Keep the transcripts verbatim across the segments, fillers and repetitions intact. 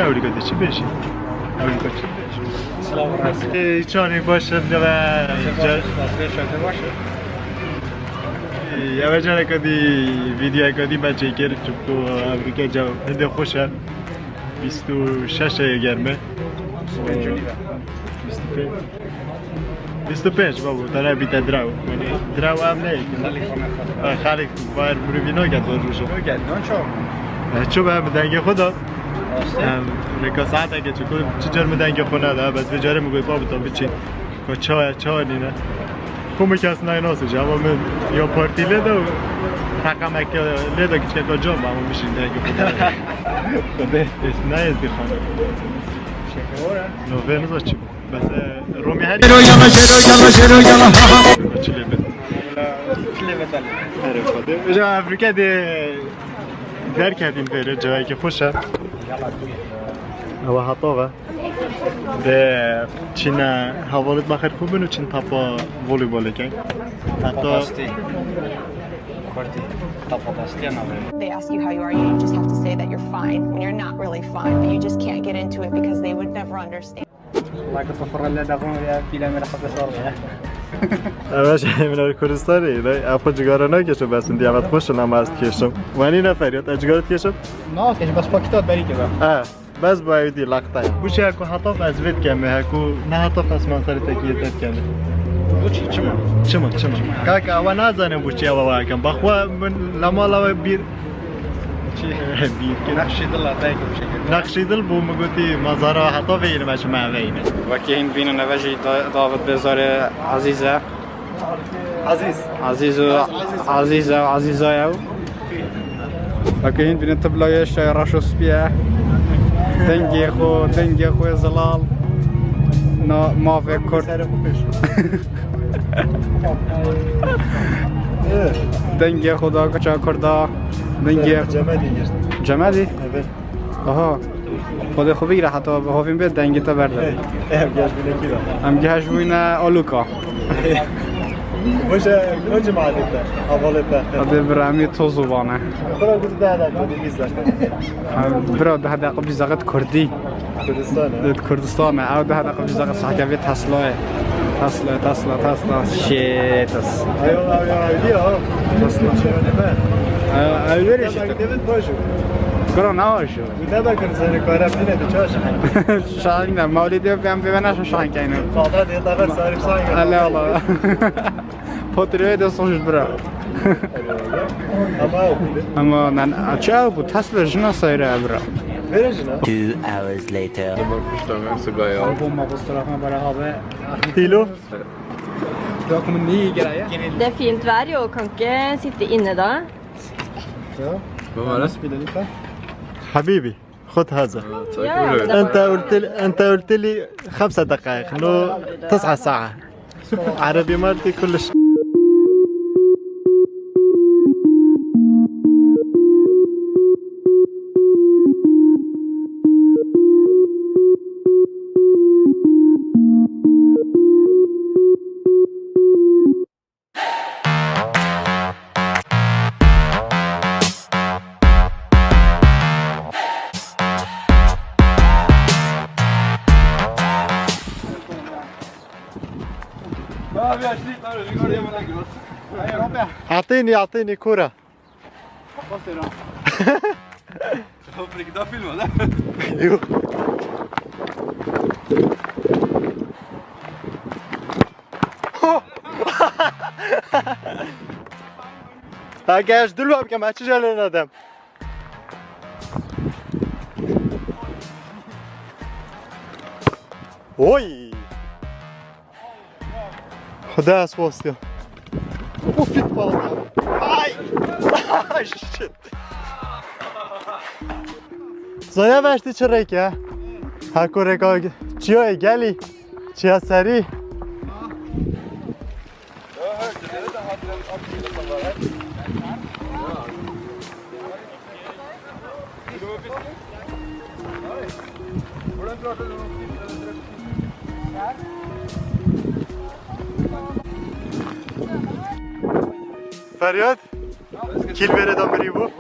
Ewrîka te çi bêjî? Ewrîka çi bêjî? Silav û rêz. Ê, çanek baş e, deve. Baş e, baş e. Ê, ev careka dî, vîdeoyeka dî me çêkir, çimku Ewrîka ca hindê xweş e. Bîst û şeş e germ e. Bîst û pênc. Bîst û pênc babo, te ne bîte draw. Yanî draw ev ne. Xalîk xwe nexwe. Ha, xalîk var mirovî naket zor rûşo. Naket, nan çawa? Eh, ço be, bi dengê xwe da. Rastî? Em, rêka saeteke çiko, çi car min dengê xwe neda, bes vê carê min got, "Babo, te biçî." Ka çawa, çawa nîne? Ku min kes nayê nasê ji, ama min ya partî lê de û reqemeke lê de kiçkeka can be, ama min jî dengê xwe neda. Xwedê. Ez nayê zî xane. Şeker ora. No vê niza çi. Bes, e, Romî her... Şêro yala, şêro yala, şêro yala, ha, ha. Çilê be. Çilê be tane. Her Xwedê. Îja Ewrîka dê derketîn vêrê, cayekî xweş e. Ewa heta ve. Dê çîne hevalêt me xêr xwe bin û çîn tapa voleybolê kin. Heta... Pastî. Kurdî. Tapa pastiya navê. They ask you how you are, you just have to say that you're fine when you're not really fine, but you just can't get into it because they would never understand. Like a sofra le dagon ya pîle me rahat sor ya. Evet, şey, min Kurdistanê, dê, ev xwe cigara nakeşo, bes min diyavet xweş ama ez dikeşim. Wenî ne Feryat, ez cigara dikeşim? Nakeş, bes pakîta berî ke be. Ha, bes bu ev dî laqta. Bu şey ku hata ez vê dikeme, he ku ne hata ez man serê tekî te dikeme. Bu çi, çima? Çima, çima. Kaka, ewa nazane bu çi ewa wakem. Bak, wa min la mala we bir Çi? Bîr kir. Nexşî dil e, belkî bu şekilde. Nexşî dil bû, min gotî, ma zara heta veyîne, me çi me veyîne. Wekî hîn bînin, eve jî da-, David Bêzarê Ezîz e. Ezîz. Ezîz û Ezîz. Ezîz e, Ezîza ye. Wekî hîn bînin, tibla ye, şay reş û spî ye. Dengê xwe, dengê xwe zilal. Na, mavê Kurd. Serê xwe pêş. Dengê xwe da, kuça Kurda. Dengê Cemedî girt. Cemedî? Evet. Aha. Xwedê xwe bigire, heta bi hovîn bê dengê te berde. Em gehişbûne kî re? Em gehişbûne Aluka. Boşe, o cemaatê te, hevalê te. Hadi bira, em ê toz û vane. Xwe gotî deh deqe, bîst deqe. Ha, bira, deh deqe, bîst deqe di Kurdî. Kurdistan e. Di Kurdistan e. Ew deh deqe, bîst deqe saete vê Tesla ye. Tesla, Tesla, Tesla. Shit. Ayo, ayo, ayo, ya. Tesla. Ew, ew wêrê jî. David Pajot. Kuro ne ajo. Bu ne bakın seni, kara bine de çarşı. Şahin de, mawlidê pê em pê ve naşo şahin keyne. Kalda diye davet sarı şahin. Allah Allah. Potrê de sonuç bira. Ama yok. Ama ben açığa bu Tesla jina sayra bira. Vere jina. Two hours later. Bomba bu tarafına beraber. Tilo. Yok, men ni geraye. Det er fint vær, og kan ikke sitte inne da. Ja. Hvem er det? Spiller litt, da. حبيبي، خذ هذا. Ja, men det أنت قلت لي، أنت قلت لي خمسة دقائق، نو تسع ساعة. عربي مالتي كلش. اعطيني، اعطيني كرة. Hoppa, da filma, da. Jo. Ha, gel, dur bak, ben çiçeğe ne dem. Oy! Xwedê ez westiya. Û fit bala. Ay! Shit! Zaya veştî çi rêk e? Heko rêka çiya gelî, çiya serî. Feryat, kî li vêrê de mirî bû?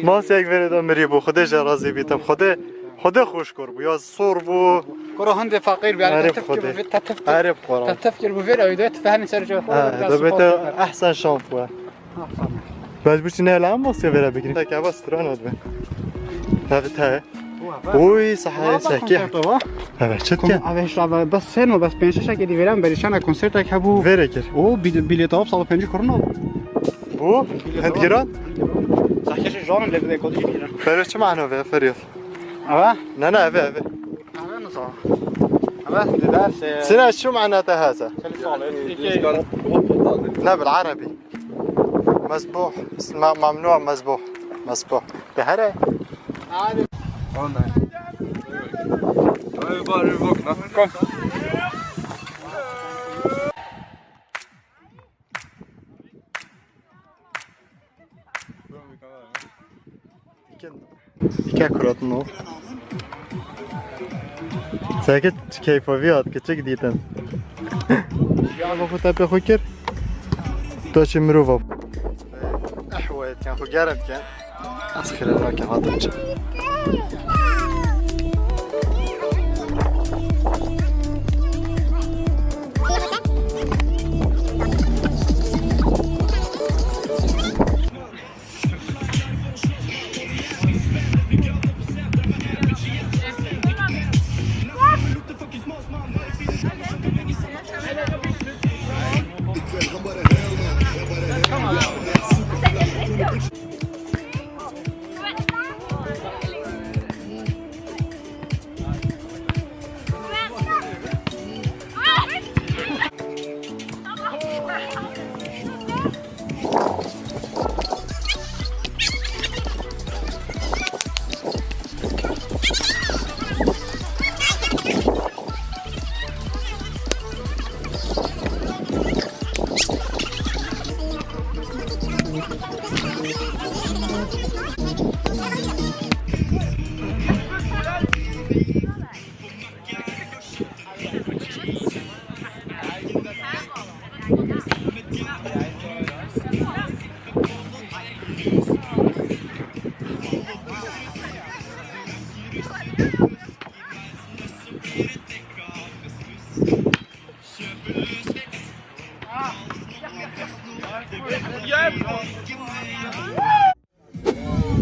Masek verê de mirî bû. Xwedê jê razî bîtim. Xwedê, Xwedê xweş kir bû. Ya sor bû. Kuro hindê feqîr bû. Erê Xwedê. Erê Quran. Te tif kir bû vêr ew de, tu fehmî ser cihê xwe. Ha, dibê te ehsen şampuan. Mecbûr çi ne lan masê vêre bigrin. Tek eva strana dibe. Tabi te. Oy, sahaya seki. Evet, çit ya. Eve şava bas sen o bas pênc şeş kedi veren berişana konsertek hebû. Vere kir. O bileta hop sal pênc korona. Bu? Hend giran? Sahkeşe janım lebe de kodi giran. Feriyo çi mana ve Feriyo? Ava? Ne ne eve eve. Ava nasıl? Ava de derse. Sina şu mana te hasa. Ne bil arabi. مذبوح. اسمه ممنوع مذبوح. مذبوح. Te here. Komm. Îke kuratino. Seke keyfa vî hat, kiçik dîtin. Ya xwe tepê xwe kir. To çi mirova. Ehwe etken, xwe germ ken. Ez xire nakin hatim çi.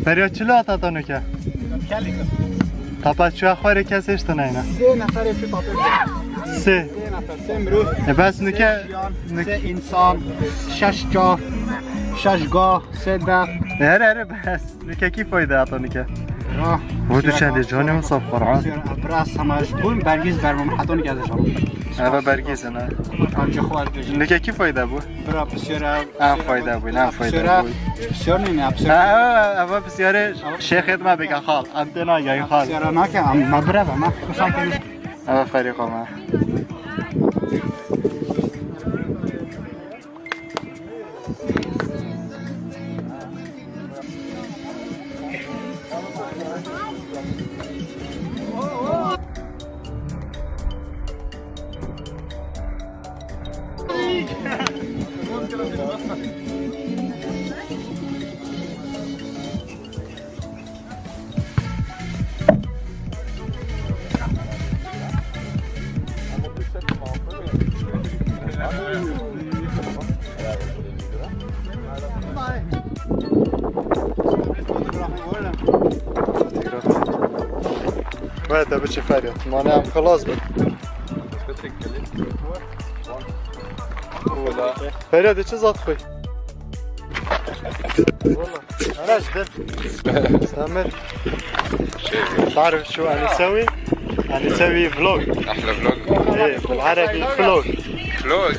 Feriya çilo hata to nike? Tapa çuya xwarê kes hêştin neyne. Sê neferê pê papê. Sê. Sê nefer, sê mirov. E bes nike, sê jiyan, sê însan, şeş çav, şeş ga, sê dev. E, here here bes. Nike kî fayda hata nike? Ah. Bu tu çendê canê min saf Quran. Bira samaj bûn bergiz bermam hata nike ez canım. Eve bergiz ne? Ancak xwar bejin. Nike kî fayda bu? Bira pisyara. Em fayda bû, em fayda bû. Pisyara ne, ne pisyara. Ha, eve pisyarê şêxê me bike xal. Em tê nageyî xal. Pisyara nake, em me bire be, me kuşa kene. Eve ferîqa me. Wê te biçî Feryat. Mane em xilas bin. Feryat, çi zat xwe? Wala. Ana ji bin. Samir. تعرف شو أنيسوي؟ أنيسوي فلوق. أحلى فلوق. إيه، بالعربي فلوق. فلوق.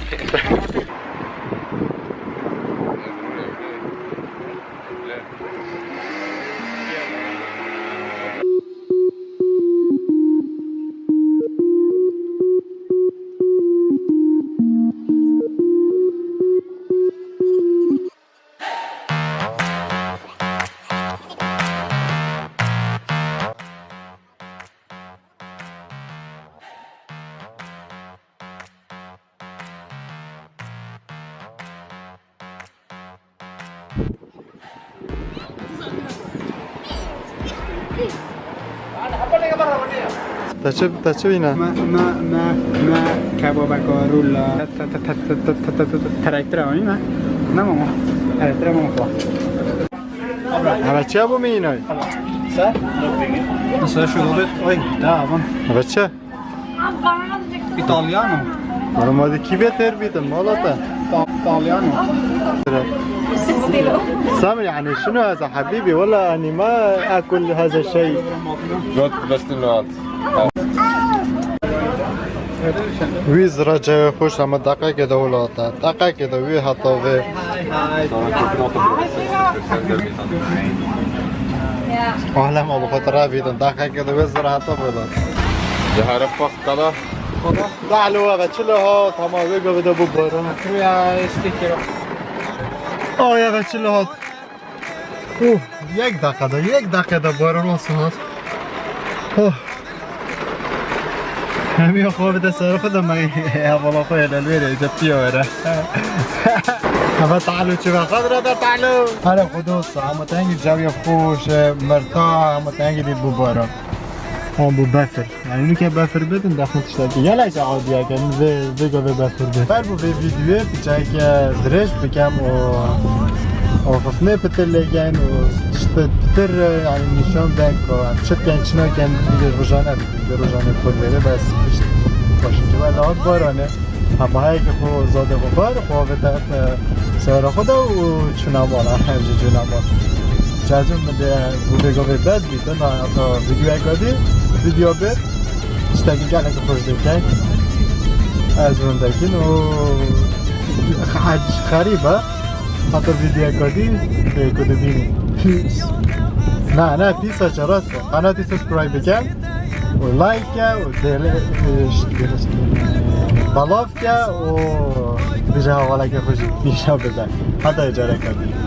Te çi, te çi bîne? Me, me, me, me, kebabeka rûla. Te, te, te, te, te, te, te, te, terektire anî me. Ne mama? Terektire mama xwe. Eve çi bû mînay? Sen? Mesela şu robot, oy, devam. Eve çi? Italiano. Normalde kî vê têr bîtin, mala te? Ta-, Italiano. Samir, yani şunu haza habibi, wala yani ma akul haza şey. Dört beş lira. Wî zira cewê xweş, hema deqekê de wilo hata. Deqekê de wî hata vê. Alem abi xwe te rabîtin, deqekê de wê zira hata vê de. Dihere xwe kala. Dalo eve çi le hat, hema wê gavê de bû baran. Ya, işte ki. Ay eve çi le hat. Oh, yek deqe de, yek deqe de baran olsun hat. Oh. Hem ya xwe bide ser xwe de me hevala xwe hele lê re, de piya were. Eve talo çi ve, xadra da talo. Hele xwe dost, hema tengî cevya xweş, merta, hema tengî dî bû baran. Hema bû befir. Yani nûke befir bidin, dexin tiştekî. Yala ji adiya ken vê, vê gavê befir bê. Ber bû vê videoyê piçeke dirêj bikem û, û xifnê pitir lê gen û tişt pitir, yani nîşan den ku em çi diken, çi naken, vîdeo rojane, vîdeo rojane xwe lêre bes pişt başin ki ve lahat barane. Hema heye ki xwe zadê xwe xwar, xwe avête, e, sera xwe de û çûna mala, hem jî çûna mala. Cacim min de bu vê gavê bes bîtin, ha, heta videoyeka dî, video bê, tiştekî gelek xweş dike. Ez windekin û xerîb e. Heta videoyeka dî, e, ku dibînin. Peace. Na, na, peace e, rast e. Qanatî subscribe bike û like ke û dêle, e, ş-, belav ke û bije hevaleke xwe jî nîşan bide. Heta careke dî.